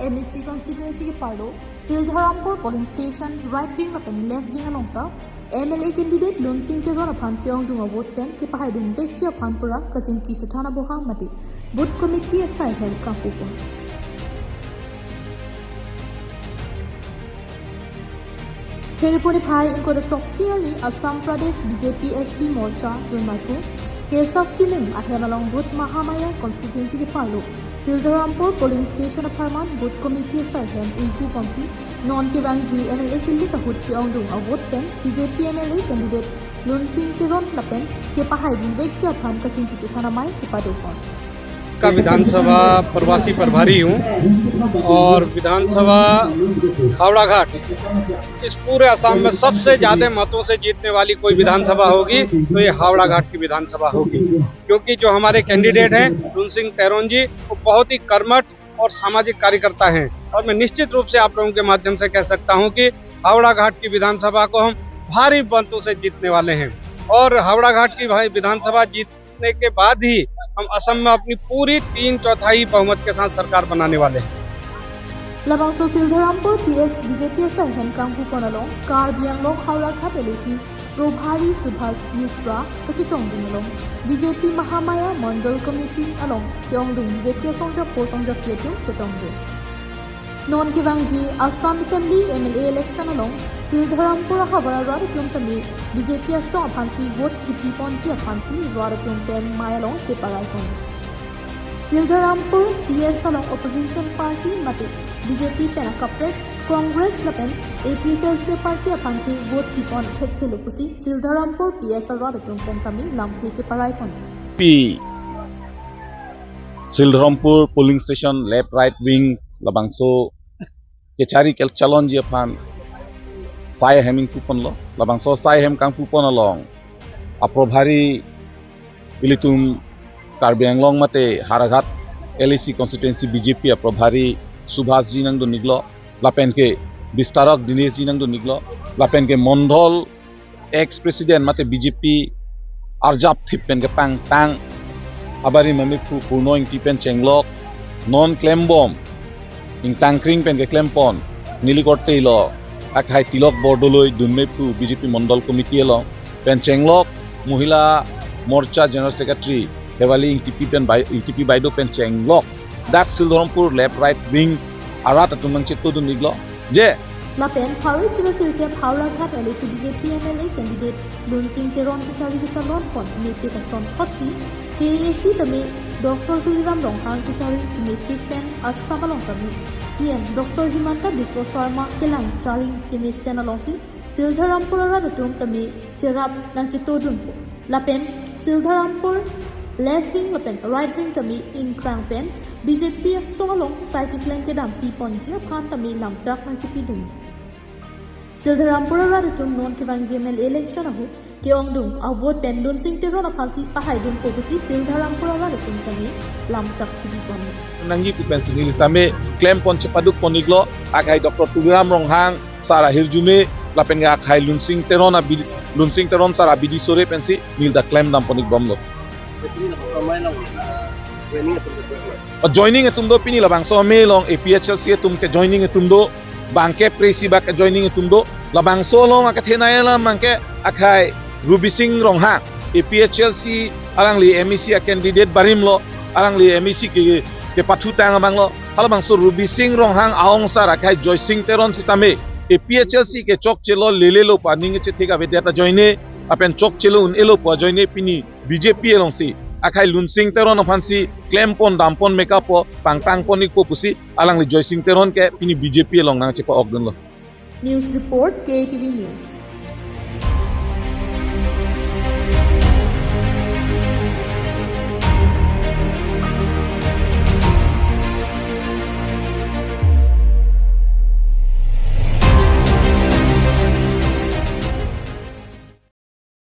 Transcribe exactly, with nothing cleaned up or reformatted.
M A C constituency ke-arlo Sildharampur polling station right wing lapen left wing along ta M L A candidate Lunsing Teron aphan ke-ongdung a-vote pen kepahaidun vekji aphan pura kachingki chethan aboha mate booth committee asai ahem kangpupon. Thereponi phai ingkoi ra throksi arni Assam Pradesh B J P S T Morcha dunmaiphu Keshav Timung ahem along booth Mahamaya constituency ke-arlo Sildharampur polling station apharman booth committee asai ahem ingpuponsi non kevangji M L A kilik ahut ke-ongdung a-vote pen B J P M L A candidate Lunsing Teron lapen kepahaidun vekji aphan kachingki chethan amei kepadopon. का विधानसभा प्रवासी प्रभारी हूँ और विधानसभा हावड़ा घाट, इस पूरे असम में सबसे ज्यादा मतों से जीतने वाली कोई विधानसभा होगी तो ये हावड़ा घाट की विधानसभा होगी, क्योंकि जो हमारे कैंडिडेट हैं लुनसिंग तेरोन जी, वो बहुत ही कर्मठ और सामाजिक कार्यकर्ता हैं। और मैं निश्चित रूप से आप लोगों के माध्यम से कह सकता हूं कि हावड़ा घाट की विधानसभा को हम भारी मतों से जीतने वाले हैं। और हावड़ा घाट की भाई विधानसभा जीतने के बाद ही हम असम में अपनी पूरी तीन चौथाई बहुमत के साथ सरकार बनाने वाले हैं। Labangso Sildharampur P S B J P asai ahem kangpupon along Karbi Anglong Howraghat L A C Probhari Subhash Mishra kachetongdun along B J P Mahamaya Mandal Committee along ke-ongdung B J P asongjapo songjapi atum chetongdun. Non kevangji Assam Assembly M L A election along Sildharampur ahavar arat atum tame B J P asong aphansi vote kipiponji aphansi rat atum pen mei along cheparai pon. Sildharampur P S along opposition party mate B J P pen akaprek Congress lapen A P H L C party aphan ke vote kipon thekthelo pusi Sildharampur P S arat atum pen tame lamthe cheparai pon. P Sildharampur polling station left right wing labangso kechari kechalonji aphan sai ahem ingpuponlo. Labangso sai ahem kangpupon along a-Probhari ilitum Karbi Anglong mate Howraghat L A C constituency B J P a-Probhari Subhash ji nangdun-iklo, lapen ke Bistarok Dinesh ji nangdun-iklo, lapen ke Mandal ex president mate B J P arjap thip pen kepangtang abarim amephu Purno Ingti pen chenglok, non klembom ingtangkring pen keklempon neli korte lo akhai Tilok Bordoloi dunmephu B J P Mandal Committee along pen chenglok Mohila Morcha General Secretary Hewali Ingtipi pen bai, Ingtipi baido pen chenglok dak Sildharampur left right wing arat atum nangchetongdun-iklo je. Lapen pharo siro sirkep Howraghat L A C B J P M L A candidate Lunsing Teron kechari kechalonpon mepik asonthotsi K A A C tame Doctor Tuliram Ronghang kechari mepik pen Assam along tame C M Doctor Himanta Biswa Sarma kelang chari kemesen alongsi Sildharampur arat atum tame cherap nangchetongdunpo. Lapen Sildharampur left wing lapen right wing tame ingkrang pen B J P asong along sai keklem kedam piponji aphan tame lamchak nangchipidun. Sildharampur arat atum non kevangji M L A election ahut ke-ongdung a-vote pen Lunsing Teron aphansi pahaidunpo pusi Sildharampur arat atum tame lamchak chipipon. Nangji pu pensi neli tame klempon chepadukpon-iklo akhai Doctor Tuliram Ronghang sar ahirjume lapen ke akhai Lunsing Teron abi, Lunsing Teron sar abidi sore pensi neli ta klemdampon-ikbomlo. Joining atum do pini labangso amei along A P H L C atum ke joining atum do, bang kepresi bak joining atum do, labangso along akethenei alam bang ke akhai Rubising Ronghang A P H L C alangli M A C a-candidate barimlo, alangli M A C ke, kepathutang abanglo. Halabangso Rubising Ronghang a-ongsar akhai Joysing Teron sitame A P H L C ke chokchelo lelelo pu aning kachethek avedet ajoine, lapen chokchelo un-elo pu ajoine pini B J P alongsi akhai Lunsing Teron aphansi klempon dampon mekappo pangtangpon-ikpo pusi alangli Joysing Teron ke pini B J P along nangchepa-okdunlo. News report, K A T V News.